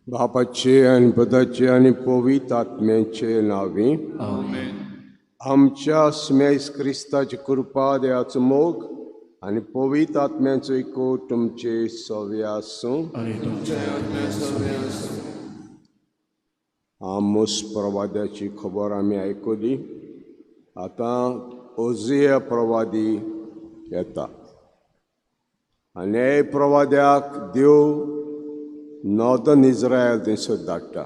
बापाचे आनी पदाचे आनी पवित्र आत्म्याचे नांवी आमेन. आमच्या स्मेस क्रिस्ताची कृपा, देवाचो मोग आनी पवित्र आत्म्याचो एकवट तुमचे सवे आसूं. आनी तुमच्या आत्म्या सवे आसूं. आमोस प्रवाद्याची खबर आमी आयकली. आतां ओजिया प्रवादी येता आनी हे प्रवाद्याक देव नॉर्दर्न इज्रायल थंयसर धाडटा.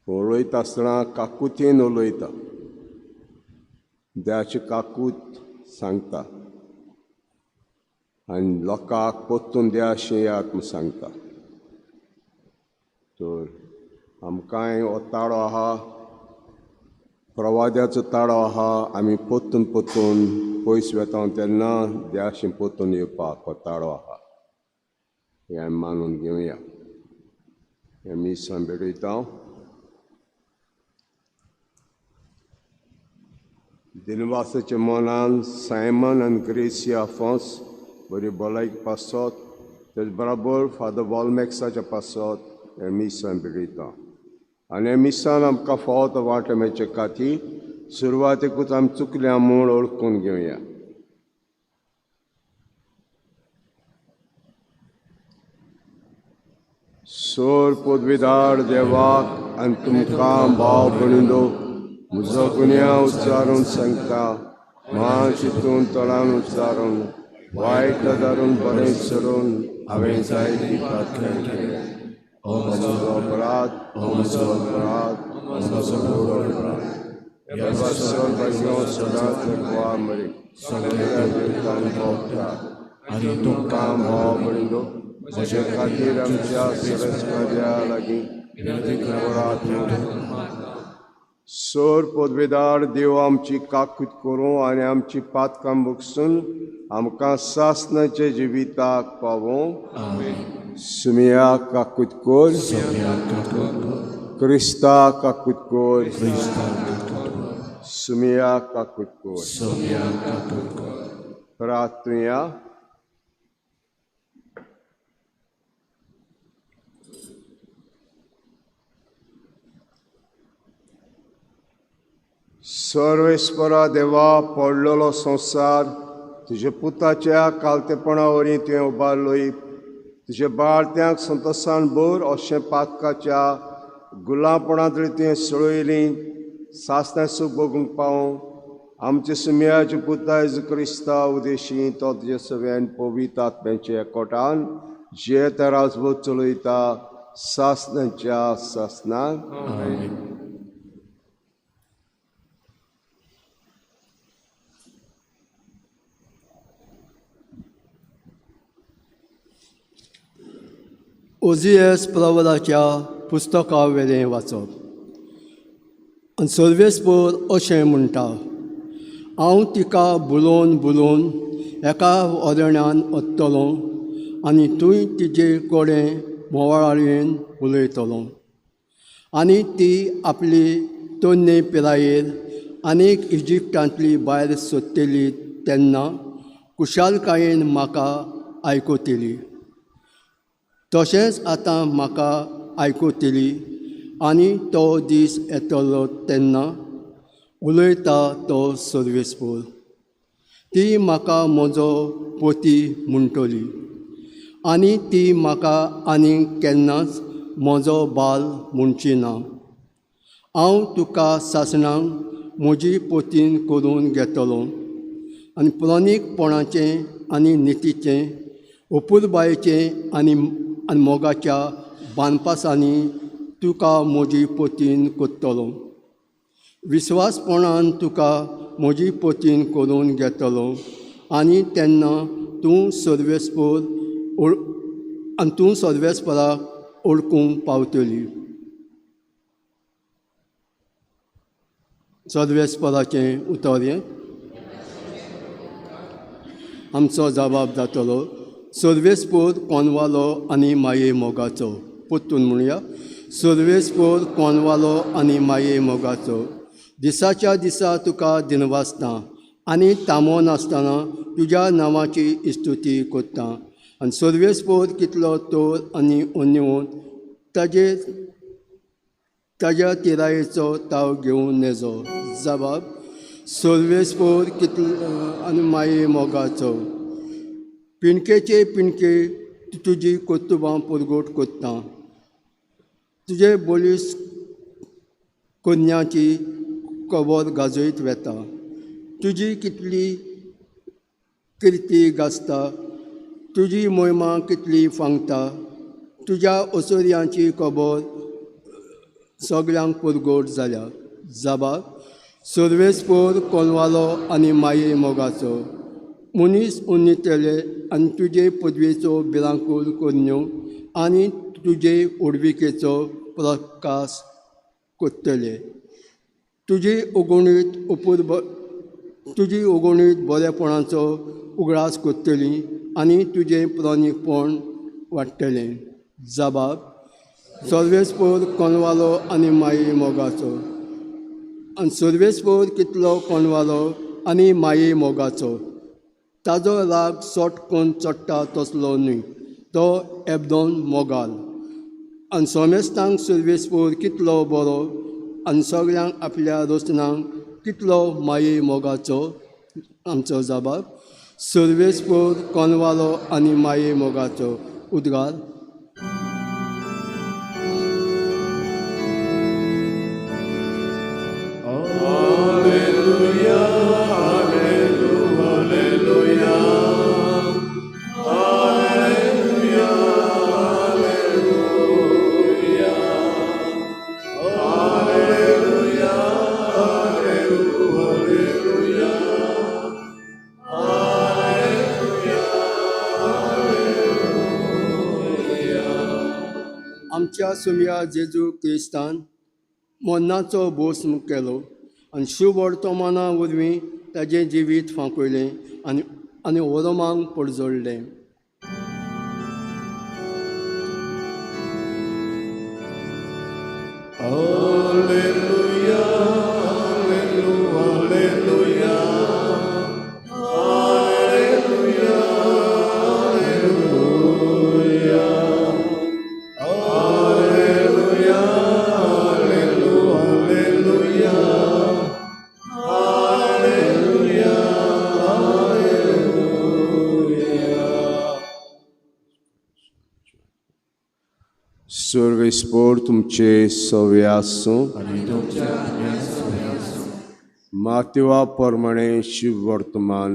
उलयता आसतना काकुतीन उलयता, देवाची काकूत सांगता आनी लोकांक परतून देवाशी येयात म्हूण सांगता. तर आमकांय हो ताळो आहा, प्रवाद्याचो ताळो आहा, आमी परतून परतून पयस वेता तेन्ना देवाशी परतून येवपाक हो ताळो आहा, हें आमी मानून घेवया. हें मिसां भेटयता. दिनवासाच्या मनान सायमन आनी ग्रेसी आफोंस बरी भलायकी पासत, तेच बराबर फादर वॉलमॅक्साच्या पासत हें मिसां भेटयता. आनी हें मिसान आमकां फावो तो वांटो मेळचे खातीर सुरवातेकूच आमी चुकल्या म्हूण वळखून घेवया. सोर पदवीदार देवाक आनी तुमकां भाव भयणींनो म्हजो गुन्यांव उच्चारून सांगता. मान चिंतून तोंडान उच्चारून वायट नदरून बरें सरून हांवें जायती पातकां केल्या. हो म्हजो अपराध, हो म्हजो अपराध, हो म्हजो व्हड अपराध. ह्या पासून भाग्यो सदांच गोवा मरे सगळ्या देवतांक भोगता आनी तुमकां भाव भयणींनो म्हजे खातीर आमच्या सरस्पत्या लागीं विनंती करात. सोर पदवेदार देव आमची काकूत करूं आनी आमची पातकां बगसून आमकां सासणाच्या जिविताक पावों. आमेन. सुमिया काकूत कर, सोम्या काकूत कर, क्रिस्ता काकूत कर, क्रिस्ता काकूत कर, सुमिया काकूत कर. सोम्या काकूत कर. प्रार्थुया. सर्वेस्परा देवा, पडलेलो संवसार तुज्या पुताच्या कालतेपणा वरवीं तुवें उबारलोय. तुज्या बाळत्यांक संतोसान भर अशें पातकाच्या गुलामपणांतली तुवें सोडयली सासणां सूख भोगूंक पावूं. आमच्या सुमयाच्या पुता जेजू क्रिस्ता उदेशी तो तुज्या सगळ्यान पवित्र आत्म्याच्या एकवटान जियेता राजभोग चलयता सासणाच्या सासणाक. आमेन. ओजिएस प्रवराच्या पुस्तका वेलें वाचप. आनी सर्वेस्पर अशें म्हणटा, हांव तिका बुलोवन बुलोवन एका अरण्यान वतलो आनी थंय तिजे कडेन म्होवाळेन उलयतलो आनी ती आपली तरणे पिरायेर आनीक इजिप्टांतली भायर सोदतली तेन्ना कुशालकायेन म्हाका आयकतली. तशेंच आतां म्हाका आयकतली आनी तो दीस येतलो तेन्ना उलयता तो सर्वेस्पर. ती म्हाका म्हजो पोती म्हणटली आनी ती म्हाका आनीक केन्नाच म्हजो बाल म्हणची ना. हांव तुका सासणाक म्हजी पोतीन करून घेतलो आनी पुराणीकपणाचें आनी नितीचें अपुरबायेचें आनी आनी मोगाच्या बांदपासांनी तुका म्हजी पोतीन करतलो. विस्वासपणान तुका म्हजी पोतीन करून घेतलो आनी तेन्ना तूं सर्वेस्पर आनी तूं सर्वेस्पराक ओळखूंक पावतली. सर्वेस्पराचें उतर हें आमचो जबाब जातलो. सर्वेस्पर कोनवालो आनी माये मोगाचो. परतून म्हणया, सर्वेस्पर कोनवालो आनी माये मोगाचो. दिसाच्या दिसा तुका दिनवासता आनी तांबो नासतना तुज्या नांवाची इस्तुती करता. आनी सर्वेस्पर कितलो तर आनी अन्योन ताजेर ताज्या तिरायेचो ताव घेवन नेजो. जबाब सर्वेस्पोर कितलो आनी माये मोगाचो. पिणकेचे पिणके तुजी कोत्तुबां पुरगोट कोत्ता, तुजे बोलीस कोन्याची कबर गाजयत वेता. तुजी कितली किर्ती गाजता, तुजी मोहिमा कितली फांगता, तुज्या ओसोर्यांची खबर सगळ्यांक पुरगोट जाल्या. जबाब सर्वेस्पोर कोनवालो आनी माये मोगाचो. मनीस उन्नितले आनी तुजे पदवेचो भिरांकूळ कोन्यो आनी तुजे उडविकेचो प्रकाश कोत्तले. तुजी ओगणीत अपूर्व तुजी ओगणीत बरेपणाचो उगडास कोत्तली आनी तुजें प्रणीपण वाडटलें. जबाब सर्वेस्पोर कोनवालो आनी माये मोगाचो. आनी सर्वेस्पोर कितलो कोनवालो आनी माये मोगाचो. ताजो राग सोट कोन चडटा तसलो न्हय, तो एबदोन मोगाल. आनी सोमेस्तांक सर्वेस्पोर कितलो बरो आनी सगळ्यांक आपल्या रचनांक कितलो माये मोगाचो. आमचो जबाब सर्वेस्पोर कोनवालो आनी माये मोगाचो. उद्गार. आमच्या सुमया जेजू क्रिस्तान मरणाचो बोस केलो आनी शुभवर्तमाना वरवीं ताजें जिवीत फांकयलें आनी आनी ओरोमांक पडजोडलें. सर्वेस्पोर तुमचे सवे आसूं. मातेवा प्रमाणे शिव वर्तमान.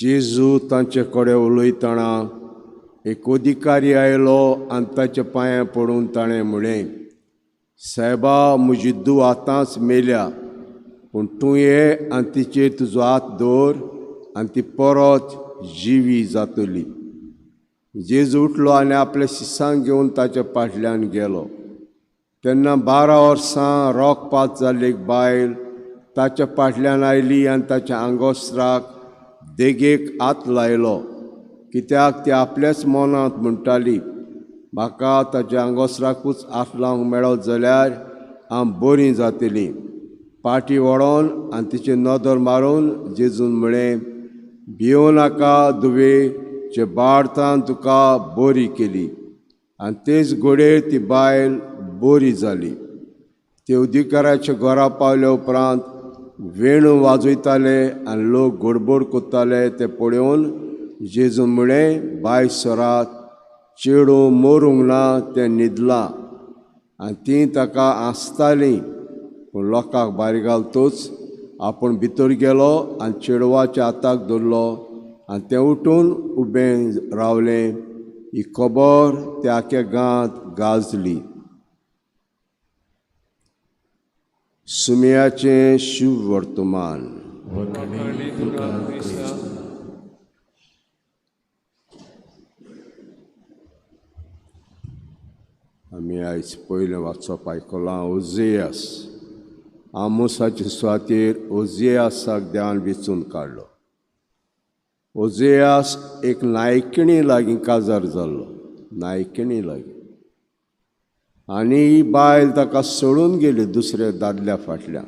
जेजू तांचे कडेन उलयतना एक अधिकारी आयलो आनी ताच्या पांयां पडून ताणें म्हळें, सायबा, म्हजी धूव आतांच मेल्या, पूण तूं ये आनी तिचेर तुजो हात दवर आनी ती परत जिवी जातली. जेजू उठलो आनी आपल्या शिसांक घेवन ताच्या फाटल्यान गेलो. तेन्ना 12 वर्सां रोगपात जाल्ली एक बायल ताच्या फाटल्यान आयली आनी ताच्या आंगोस्त्राक देगेक हात लायलो, कित्याक ती आपल्याच मनांत म्हणटाली, म्हाका ताच्या आंगोस्त्राकूच हात लावंक मेळत जाल्यार हांव बरी जातली. पाटी वळोन आनी तिची नदर मारून जेजून म्हळें, भियों नाका धुवे, जे बाळतान तुका बरी केली. आनी तेच घडये ती बायल बरी जाली. ते अधिकाराच्या घरा पावल्या उपरांत वेणू वाजयताले आनी लोक गडबड करताले ते पळोवन जेजून म्हळें, बाय सरात, चेडूं मरूंक ना, तें न्हिदलां. आनी तीं ताका आसतालीं, पूण लोकांक भायर घालतूच आपूण भितर गेलो आनी चेडवाच्या हाताक धरलो आनी तें उठून उबें रावलें. ही खबर त्या आख्या गांवांत गाजली. सुमयाचें शुभ वर्तमान. आमी आयज पयलें वाचप आयकलां ओझेयास. आमोसाचे सुवातेर ओझेयासाक देवान वेंचून काडलो. ओझेयास एक नायकिणी लागीं काजार जाल्लो, नायकिणी लागीं, आनी ही बायल ताका सोडून गेली दुसऱ्या दादल्या फाटल्यान.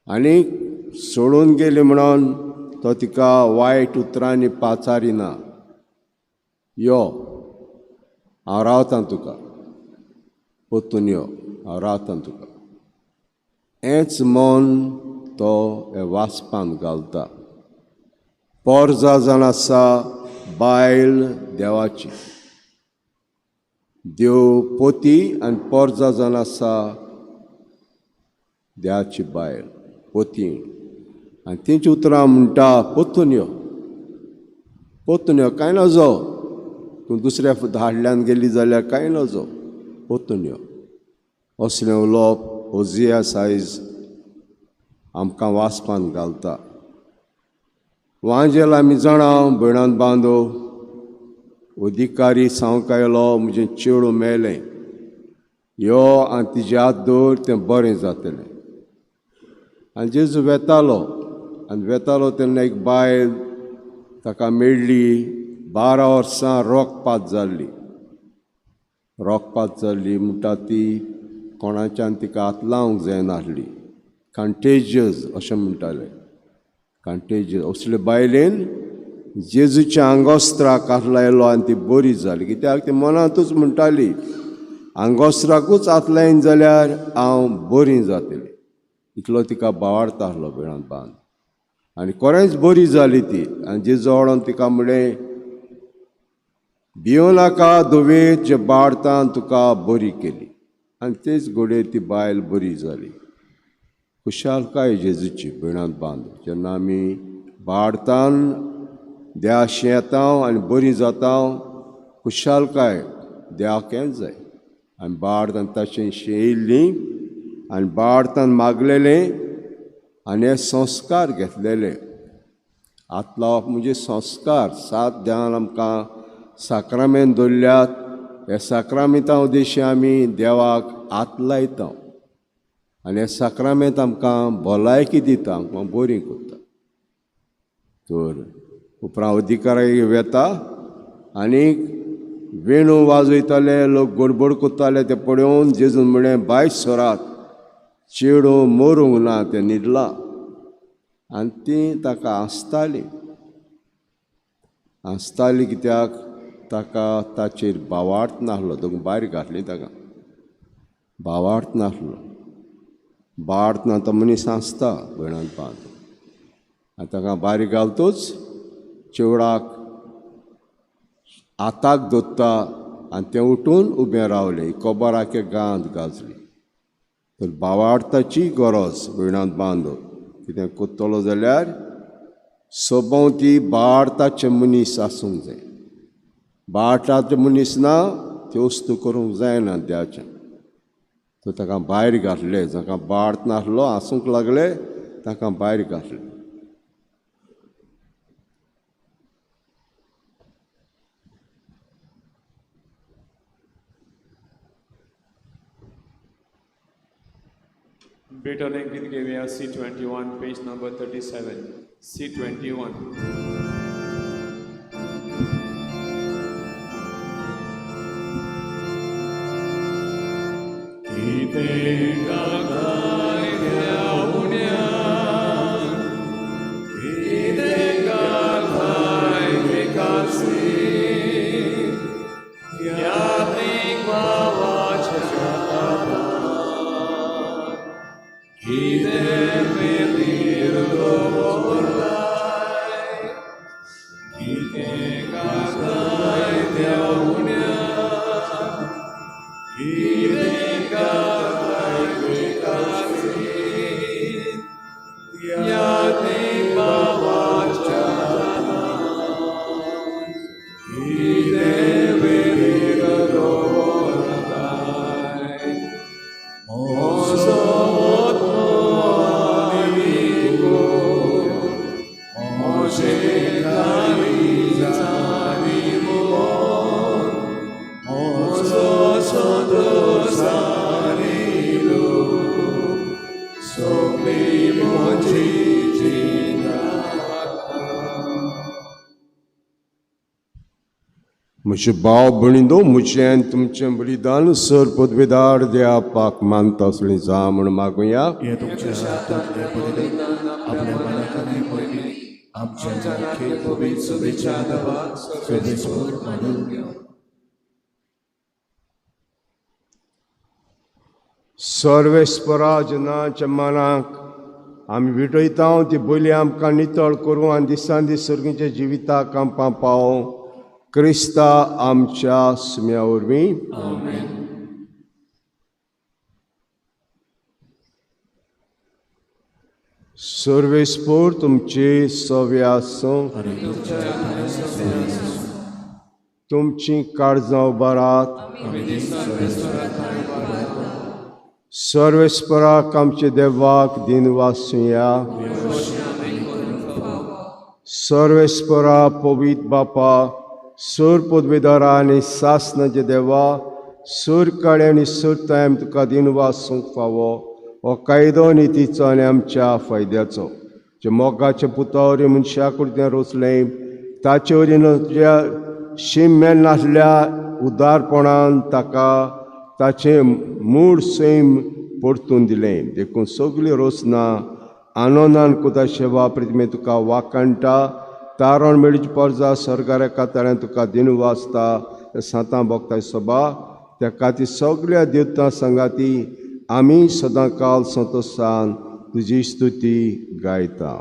आनी सोडून गेली म्हणून तो तिका वायट उतरांनी पाचारिना, यो हांव रावतां तुका, परतून यो हांव रावतां तुका. हेंच मन तो हे वाचपान घालता. पोरजा जावन आसा बायल देवाची, देव पोती आनी पोरजा जावन आसा देवाची बायल पोती. आनी तेंची उतरां म्हणटा परतून यो, परतून यो, कांय नजो, तूं दुसऱ्या हाडल्यान गेली जाल्यार कांय नजो, परतून यो. असलें उलोवप होजिया सायज आमकां वाचपान घालता. वांजेल आमी जाणां भयणान बांदो अधिकारी सांगूंक आयलो म्हजें चेडूं मेलें, यो आनी तिजे हात दवर तें बरें जातलें. आनी जेजू वेतालो आनी वेतालो तेन्ना एक बायल ताका मेळ्ळी, 12 वर्सां रोगपात जाल्ली. रोगपात जाल्ली म्हणटा ती कोणाच्यान तिका हात लावंक जायनासली, कंटेजियस अशें म्हणटाले, कंटेजियस. असले बायलेन जेजूच्या आंगोस्त्राक हात लायलो आनी ती बरी जाली. कित्याक ती मनांतूच म्हणटाली आंगोस्त्राकूच हात लायन जाल्यार हांव बरी जातली. इतलो तिका बावाडता आसलो भयणान बांद आनी खरेंच बरी जाली ती. आनी जेजू वळोन तिका म्हणलें, भियों नाका दुवेत जे बाडतान तुका बरी केली. आनी तेच घडये ती बायल बरी जाली. खुशालकाय जेजूची भयणांत बांद. जेन्ना आमी बाडतान देवाशी येता आनी बरी जाता, खुशालकाय देवाक हेंच जाय. आनी बाडतान ताचें शेयिल्लीं आनी बाडतान मागलेलें आनी हे संस्कार घेतलेले. हात लावप म्हणजे संस्कार. 7 देवान आमकां साक्रामेंत दवरल्यात. ह्या साक्रामेंता उद्देशी आमी देवाक हात लायता आनी हे साक्रामेंत आमकां भलायकी दिता, आमकां बरी करता. तर उपरांत अधिकाराक वेता आनी वेणू वाजयताले, लोक गडबड करताले ते पळोवन जेजून म्हणलें, बाय सोरात, चेडूं मरूंक ना, तें न्हिदलां. आनी ती ताका हांसताली, हांसताली कित्याक ताका ताचेर भावार्थ नासलो. दोग भायर घातली ताका, भावार्थ नासलो. भावार्थ ना तो मनीस हांसता भयणान पान. आनी ताका भायर घालतूच चेवडाक हाताक दोत्ता आनी तें उठून उबें रावलें. खबर आख्या गांवांत गाजली. तर भावार्थाची गरज भयणांत बांदो. कितें करतलो जाल्यार सभोंवती भावार्थाचे मनीस आसूंक जाय. भावार्थाचे मनीस ना त्यो वस्तू करूंक जायना देवाचें. तर ताका भायर घातले, जाका भावार्थ नासलो आसूंक लागले ताका भायर घातले. Beethoven गीत घेवया C21 page number 37. C21. म्हजे भाव भयणींनो, म्हजें आनी तुमचें बलिदान सर पदवेदार देवाक मानता असलें जा म्हूण मागुया. हें तुमच्या हातांतलें बलिदान आपल्या मनाक आनी मोहिनी आमच्या नाते पवित्र सभेच्या देवा सर्वेस्पर मानून घेवं. सर्वेस्परा जनाच्या मनाक आमी विटयता ती बोली आमकां नितळ करूं आनी दिसान दीस सर्गीच्या जिविताक आमकां पावोवं क्रिस्ता आमच्या सुम्या वरवीं. सर्वेस्पर तुमचे सवे आसूं. तुमची काळजां उबारात. सर्वेस्पराक आमचे देवाक दिनवासुया. सर्वेस्परा पवित्र बापा, सूर पदवीधरा आनी सासनाचे देवा, सूर काळे आनी सूर टायम तुका दिनवासूंक फावो. हो कायदो नितीचो आनी आमच्या फायद्याचो, जे मोगाच्या पुतावरी मनशा कुडतें रोचलें, ताचे वरी तुज्या शीम मेल नासल्या उदारपणान ताका ताचें मूळ सैम परतून दिलें. देखून सगळी रोसना आनंदान कुता सेवा प्रतिमे तुका वाकाणटा. तारण मेळची परजा सरकारा काताळ्यान तुका दिनू वाचता. सांतां भोगता सभा त्या खातीर सगळ्या देवतां सांगाती आमी सदां काल संतोशान तुजी स्तुती गायता.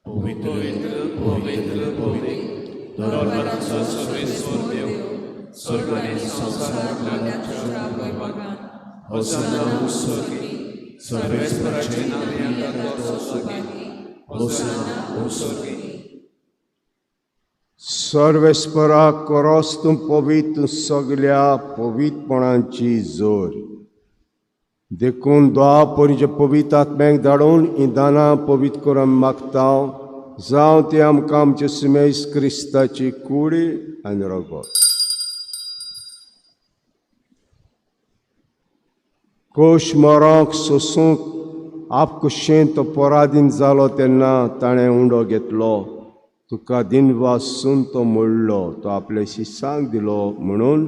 पवित्र पवित्र पवित्र दरबाराचो सर्वेस्पर देव, स्वर्ग आनी संवसार भरल्या तुज्या वैभवान. होसाना उत्सर्गी, सर्वेस्पराचे नांव येता तो सुगी. होसाना उत्सर्गी. सर्वेस्परा करोस तूं पवित्र सगल्या पवित्रपणाची जोर. देखून द्वा परीचे पवित्र आत्म्याक धाडून ही दानां पवित्र करून मागता, जावं ती आमकां आमचे सुमेश क्रिस्ताची कूड आनी रगत. कोश मरोंक सोसूंक आपकुशेन तो पराधीन जालो तेन्ना ताणें उंडो घेतलो, तुका दिनवासून तो मोडलो, तो आपले शिसांक दिलो म्हणून,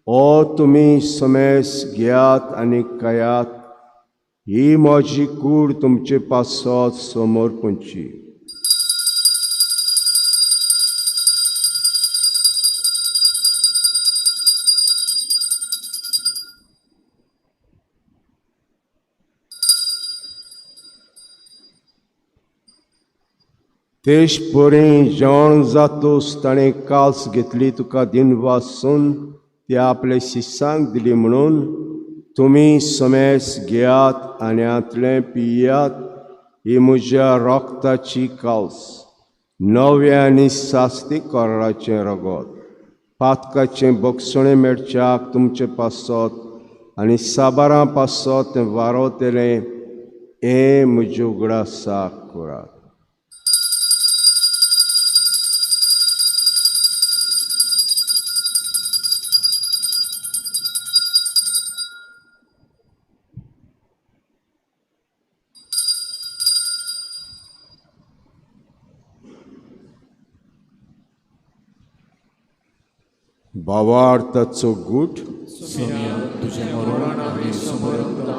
ओ तुमी समेस घेयात आनी खायात, ही म्हजी कूड तुमचे पासत समर्पणची. तेश परी जेवण जातूस ताणें काल्स घेतली, तुका दिनवासून ती आपले शिसांक दिली म्हणून, तुमी समेस घेयात आनी हांतलें पियात, ही म्हज्या रक्ताची काल्स, नव्या आनी सास्ती कराराचें रगत, पातकाचें बक्षणें मेळच्याक तुमचे पासत आनी साबारां पासत तें वारोतलें, हें म्हज्या उगडासाक करात. भावार्थाचो गूट. सोम्या, तुजें मरण आमी समरता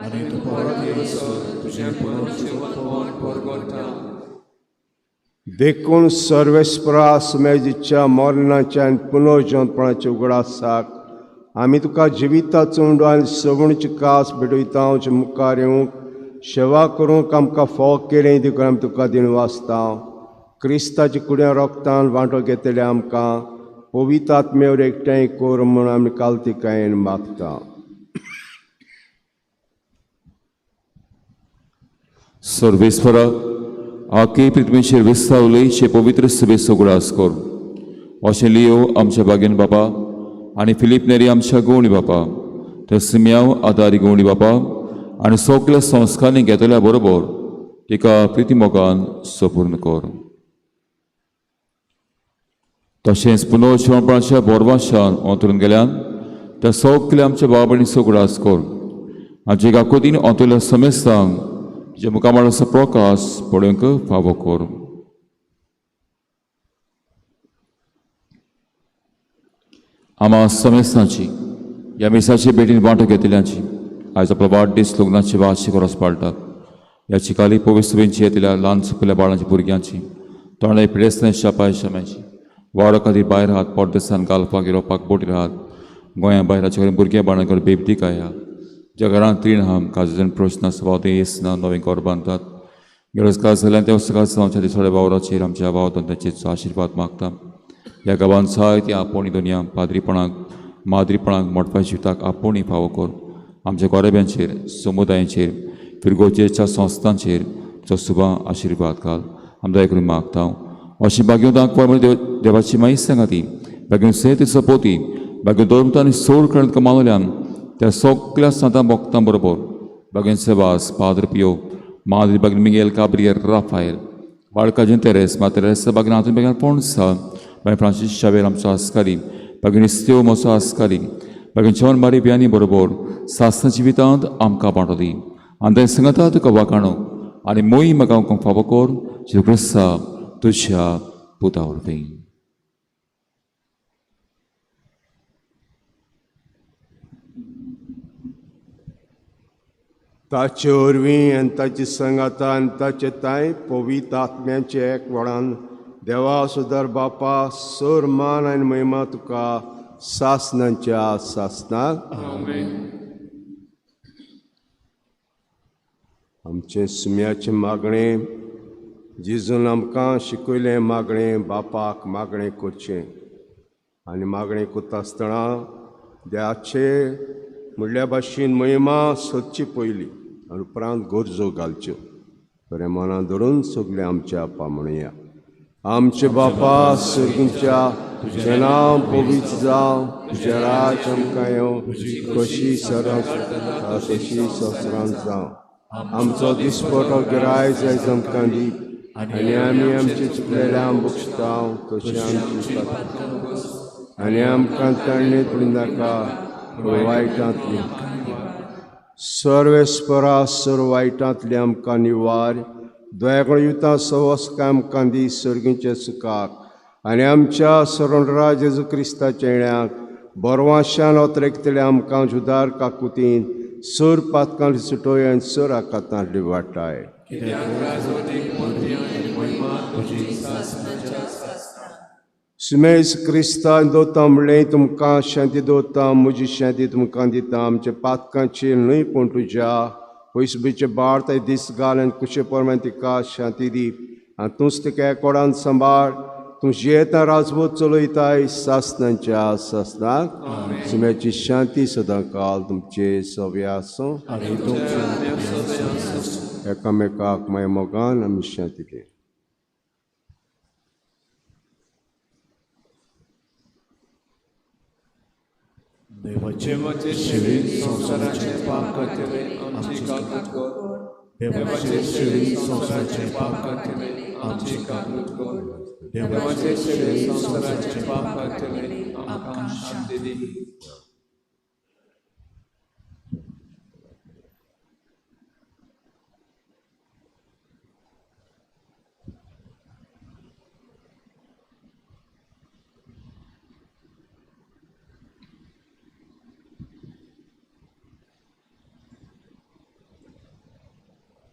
आनी तूं परत येयसर तुजें पुनर्जिवंतपण परगटा. देखून सर्वेस्परा सुमेजीच्या मरणाच्या आनी पुनर्जिवंतपणाच्या उगडासाक आमी तुका जिविताचो उंडो आनी सवणची कास भेटयता. मुखार येवंक सेवा करूंक आमकां फोव केलें, देखून आमी तुका दिनवासता. क्रिस्ताच्या कुड्या रोगतान वांटो घेतले आमकां पवित्र आत्म्यावर एकठांय कर म्हूण आमी कालतिकायेन मागता. सर्वेस्परा आके पृथ्वीचेर विस्तावले शे पवित्र सभेचो उगडास कर. अशें लियो आमच्या बागेन बापा आनी फिलीप नेरी आमच्या गवणी बापा, त्या सिम्याव आदारी गवणी बापा आनी सगल्या संस्कारांनी घेतल्या बरोबर तिका प्रितीमोगान सपूर्ण कर. तशेंच पुनर्जिवणपणाच्या बोरवाशान अंतरून गेल्यान त्या सगल्या आमच्या बाबांनी उगडास कर. आमच्या काकोतीन अंतरल्या समेस्तांक तुज्या मुखामळाचो प्रकाश पळोवंक फावो कर. आमा समेस्तांची ह्या मिसाचे भेटीन वांटो घेतल्याची आयज आपलो वाडदीस लग्नाची वार्षिक रोस पाळटात. ह्या चिकाली पवित्र येतल्या ल्हान सुकल्या बाळांची भुरग्यांची तोंडाय पिडेस्तां शापाय शाम्याची वाडो खातीर भायर आहात परदेसान गालपाक युरोपाक बोटीर आहात गोंया भायर हाचे कडेन भुरग्यां बाळां कडेन बेबदीक आया ज्या घरांत रीण आहा काजून प्रश्न स्वभाव येस ना नवें घर बांदतात गिरेस्कार जाल्यार त्या सकाळ आमच्या दिसवड्या वावराचेर आमच्या वाव धंद्याचेर आशिर्वाद मागता. ह्या गांवांत जायती आपोवणी दुनिया पाद्रीपणाक माद्रीपणाक मोटव्या जिविताक आपोवणी फावो कर. आमच्या गोरेब्यांचेर समुदायांचेर फिरगोजेच्या संस्थांचेर जो सुबा आशिर्वाद घाल आमदां करून मागता. अशी भाग्यो दाखवा देवाची माहीत सांगा ती भाग्यो सेत सपोती भाग्यो धर्मता आनी सोड करून कमावल्यान त्या सगळ्या सांतां भक्तां बरोबर भाग्यो सेवास पाद्र पियो माद्री बागीन मिगेल काब्रियल राफायल बाळकाजन तेरेस मातेरेस बागीन आंतोनी बागीन पोणसा बागीन फ्रांसीस शावेर आमचो आस्कारी बागीन इस्त्यो म्हजो आस्कारी बागीन जेवण मारी बियानी बरोबर सासना जिवितांत आमकां बांटो दी आनी तें सांगता तुका वाकाणो आनी मोई म्हाका फावो कर जेजू क्रिस्ता तुज्या पुता वरवीं. ताचे वरवीं आनी ताची सांगाता आनी ताचे तांय पवित्र आत्म्याचे एकवटान देवा सुदार बापा सर मान आनी महिमा तुका सासनाच्या सासनाक. आमचें सुम्याचें मागणें जेजून आमकां शिकयलें मागणें बापाक मागणें करचें आनी मागणें करता आसतना देवाचे म्हणल्या भाशेन महिमा सोदची पयली आनी उपरांत गरजो घालच्यो. बरें मनां धरून सगळें आमच्या आपा म्हणया. आमचे बापा सर्गीच्या तुजें नांव पवित्र जावं, तुजें राज आमकां येवं, कशी सरांत तशी संवसारांत जावं. आमचो दिसपटो गिराय जायज आमकां दी आनी आमी आमचे चुकलेल्या बक्षता तशें आमची आनी आमकां ताणें पडूं नाका वायटांतली सर्वेस्परा सर वायटांतली आमकां निवार दयाकळ युता सवस काय आमकां दी सर्गीच्या सुखाक आनी आमच्या सरणराज जेजू क्रिस्ताच्या येण्याक बरवाशान अतरेकतले आमकां जुदार काकुतीन सर पातकां सुटोय आनी सर आकातांतली वाटाय. सुमेस क्रिस्तान दवरता म्हणलें तुमकां शांती दवरता म्हजी शांती तुमकां दिता आमच्या पातकांचेर न्हय पूण तुज्या पयसुबीचे बाळ ते दीस घाल आनी कुशे प्रमाण तिका शांती दी आनी तूंच तिका एकोडान सांबाळ तूं जियेता राजवत चलयताय सासनाच्या सासनाक. सुम्याची शांती सदां काल तुमचे सवे आसूं. एकामेकाक माय मोगान आमी शांती दी. देवाचे शिवी संवसाराचें पाप करतले आमची काकूत कर. देवाचे शिवी संवसाराचें पाप करतले आमची काकूत कर. देवाचे शिवी संवसाराचें पाप करतले आमकां शांती दी.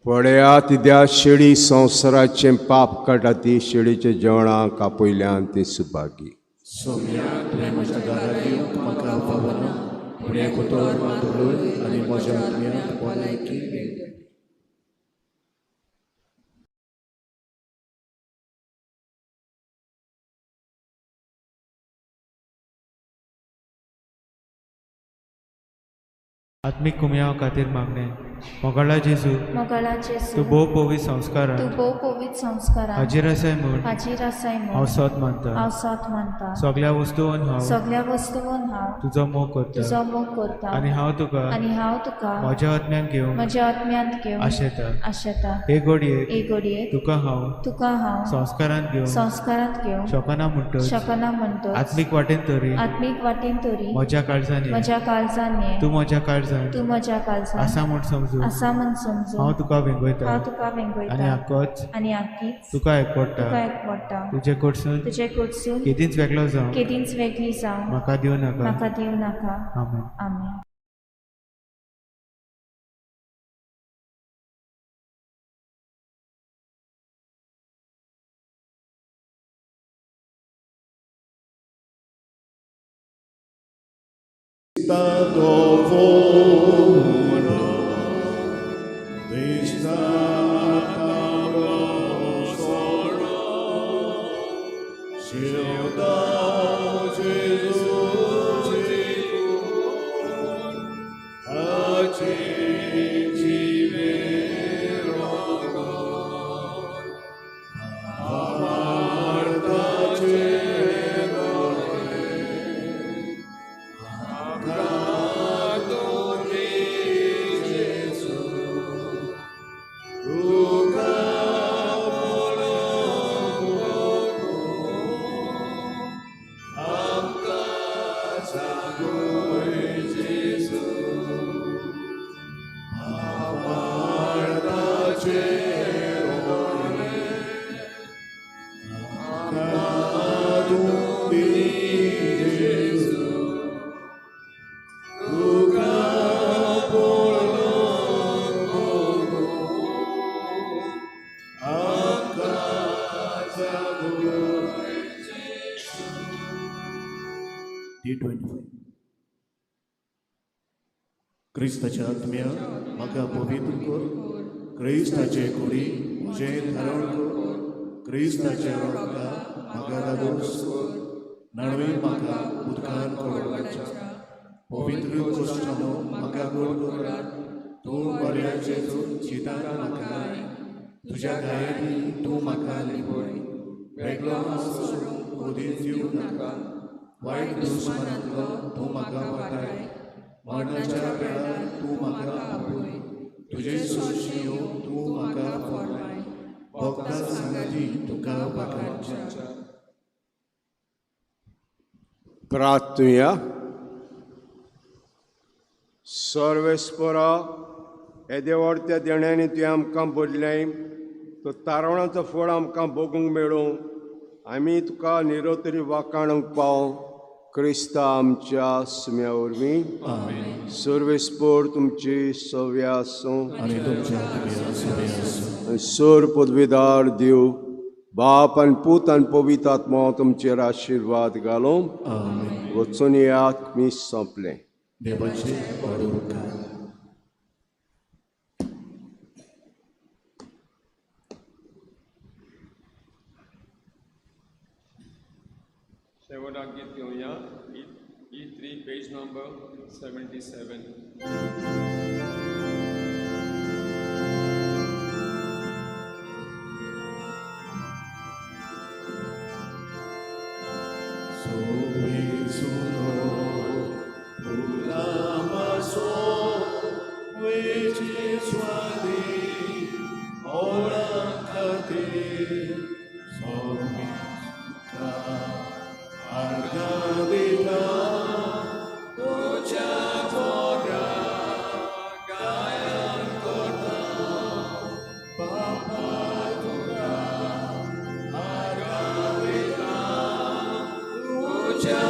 पळयात त्या शेळी संवसाराचें पाप काडटा ती शेळीच्या जेवणाक आपयल्यान ती सुभागी. सोम्या तुवें म्हज्या दारार येवंक म्हाका फावना पूण एक उतर मात उलय आनी म्हज्या आत्म्याक भलायकी मेळटली. आत्मीक कुमयाव खातीर मागणें. मोगाळा जेजू, मोगाळा जेजू, तूं भोव पवित्र संस्कारान तूं भोव पवित्र संस्कारान हाजीर आसाय म्हूण हाजीर आसाय म्हूण हांव सत मानता. हांव सत मानता. सगळ्या वस्तून हांव सगळ्या वस्तून हांव तुजो मोग करता तुजो मोग करता आनी हांव तुका आनी हांव तुका म्हज्या आत्म्यान घेवंक म्हज्या आत्म्यांत घेवन आशेता. आशेता. हे घडयेक हे घडयेक तुका हांव तुका हांव संस्कारांत घेवंक संस्कारांत घेवंक शकना म्हणटच शकना म्हणटच आत्मीक वाटेन तरी आत्मीक वाटेन तरी म्हज्या काळजान ये. म्हज्या काळजान ये. तूं म्हज्या काळजान तूं म्हज्या काळजान आसा म्हूण समजून आसा म्हूण समजून हांव तुका वेंगयता हांव तुका आनी वेंगयता हाकोच आनी आकीच तुका एकवडटा. तुका एकवडटा. तुजे कडसून तुजे कडसून केदींच वेगळो जावं केदींच वेगळी जावं म्हाका दिवं नाका. म्हाका दिवं नाका. आमेन. आमेन. दिसता तो फोनो दिसता तांबडो सोडो शिवता जेजूची खून ताचे जिवे रगत भावार्थाचे दोळे आमकां तूं दी जेजू तुका पळोवंक आमकां जागय जेजू भावार्थाचे दोळे आमकां तूं दी जेजू तुका पळोवंक आमकां जागय. D25. क्रिस्ताच्या आत्म्या म्हाका पवित्र कर, क्रिस्ताचे कुडी म्हजें धारण कर, क्रिस्ताच्या रोगा म्हाका दादोस कर, न्हाणवी म्हाका उदकान कडवच्या, पवित्र कोश्टानो म्हाका गोड करात, तूं बऱ्या जेजू जितान म्हाका लाय, तुज्या गायेनी तूं म्हाका लिपय, वेगळो आसूं ओदीत दिवं नाका, वायट दुस्मानांतलो तूं म्हाका वाटाय, मरणाच्या वेळार तूं म्हाका आपय, तुजे सोशी येवन तूं म्हाका फॉर्माय, भक्ता सांगाती तुका वाखाणच्या. प्रार्थुया. सर्वेस्परा, येदें व्हड त्या देण्यांनी तुवें आमकां भरलें, तो तारवणाचो फळ आमकां भोगूंक मेळूं, आमी तुका निरोतरी वाखाणूंक पाव, क्रिस्ता आमच्या सुम्या वरवीं. सर्वेस्पोर तुमची सव्या आसूं. आनी तुमच्या आत्म्या सुमे आसूं. आनी सोर पदवीदार देव बाप आनी पूत आनी पवित्र आत्मा तुमचेर आशिर्वाद घालूं. आमेन. वचून येयात, मीस सोंपलें. देवाचे व्हड उपकार. शेवटाक गीत घेवया. E3, page number 77. Sobe suno, vece suadi, ora खातीर सोबीत आर्गां दिता, तुज्या मोगा गायन करता, बापा तुका आर्गां दिता, तुज्या